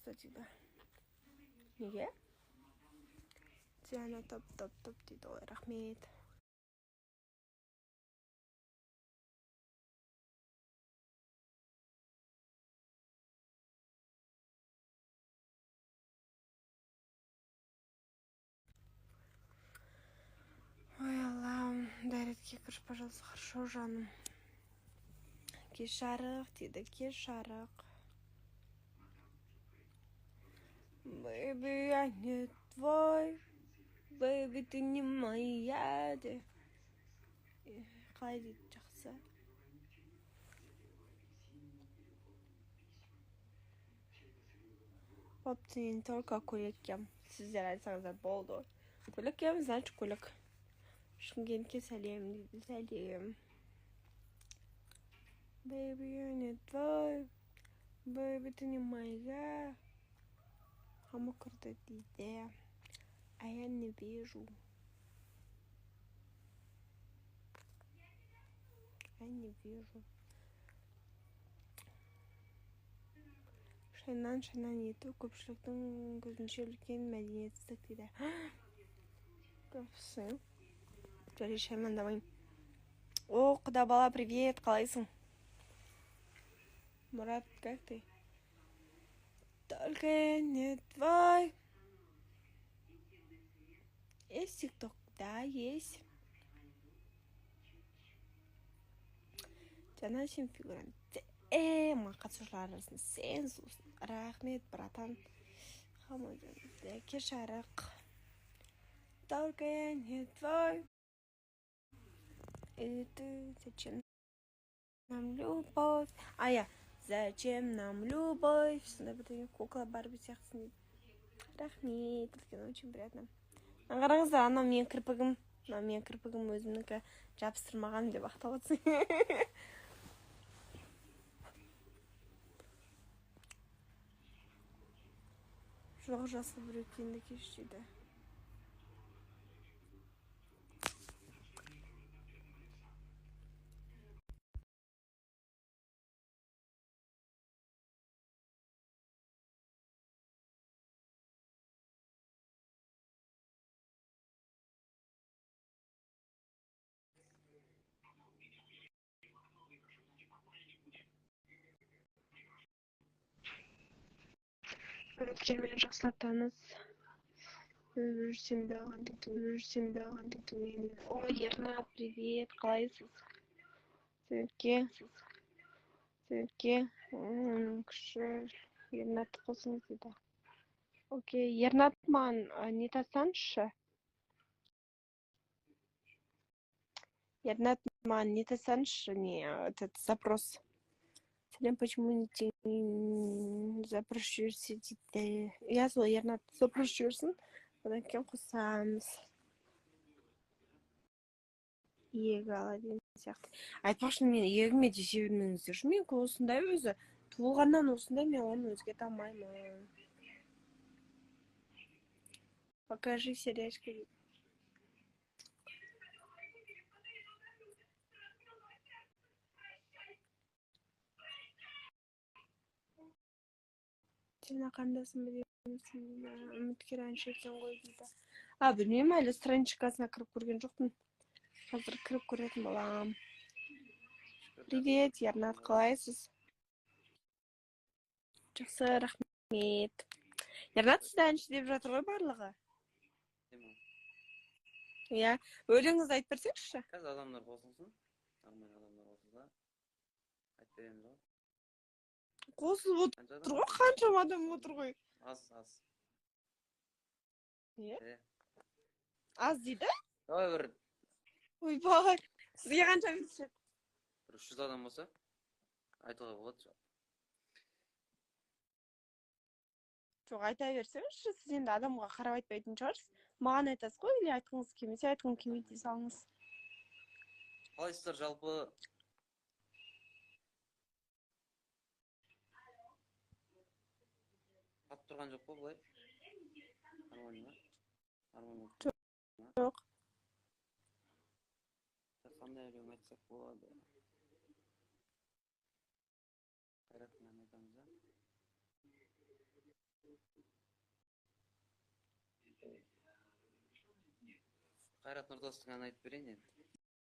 пожалуйста, дейді. Неге? Диана топ топ топ дейді ғой, рахмет. Ой, Аллам, дәретке кірші, пожалуйста. Хорошо, жаным. Кеш жарық дейді, кеш жарық. Бэйби, я не твой, бэйби, ты не моя де. Қалай дейді, жақсы. Бопты, не только көйлек киемін. Сіздер айтсаңыздар болды ғой. Көйлек киемін, значит көйлек. Шымкентке сәлем дейді, сәлем. Бэйби, я не твой, бэйби, ты не моя. Хамы кірді дейді. А я не вижу. Я не вижу. Шайнан шайнан ету көпшіліктің көзінше үлкен мәдениетсіздік дейді. Көпсің. Жарай, шаймандамайын. О, құда бала, привет, қалайсың? Мұрат, как ты? Только я не твой. Есть ТикТок? Да, есть. Жаңа сен фигурант. Маған қатысушылар арасында сен сұлусың. Рахмет, братан. Кеш жарық. Только я не твой. И ты, зачем нам любовь? А я, зачем нам любовь? Сондай бірдеңе, кукла Барби сияқтысың дейді. Рахмет, үлкен, очень приятно. Қараңыздар, анау менің кірпігім. Мынау менің кірпігім, өзімнікі, жабыстырмаған деп ақтап отырсың. Жоқ, жасыл біреу киінді кеш дейді. Үміткермен жақсылап таныс. Жүрсем де оған дейді, жүрсем де оған дейді. О, Ернат, привет, қалайсыз? Сәлемке, сәлемке. Күші, Ернатты қосыңыз дейді. Окей, Ернат, маған не тастаңызшы? Ернат, маған не тастаңызшы, не, этот запрос. Сәлем, почему не запрос жіберсе дейді. Иә, сол Ернат запрос жіберсін, одан кейін қосамыз. Иегі ала деген сияқты. Айтпақшы, мен иегіме тиісе бермеңіздерші. Менікі осындай өзі. Туылғаннан осындай, мен оны өзгерте алмаймын. Покажи сережки. Сен қарындасым ба деймісің, үміткер әнші екен ғой дейді. А, білмеймін, әлі страничкасына кіріп көрген жоқпын. Қазір кіріп көретін боламын. Привет, Ернат, қалайсыз? Жақсы, рахмет. Ернат, сізді әнші деп жатыр ғой барлығы. Иә, өлеңіңізді айтып берсеңізші. Қазір адамдар қосылсын. Нормально адамдар қосылса, айтып береміз ғой. Қосылып отыр ғой, қаншама адам отыр ғой. Аз, аз. Не? Аз дейді? Давай бір. Ойбай, сізге қанша берсе? Бір 300 адам болса, айтуға болады. Жоқ, айта берсеңізші, сіз енді адамға қарап айтпайтын шығарсыз. Маған айтасыз ғой, или айтқыңыз келмесе, айтқым келмейді дей салыңыз. Қалайсыздар жалпы? Қатып тұрған жоқ қой былай? Нормально ма? Нормально. Жоқ. Қандай өлең айтсақ болады? Қайраттың әнін айтамыз, а? Қайрат Нұртастың әнін айтып берейін енді.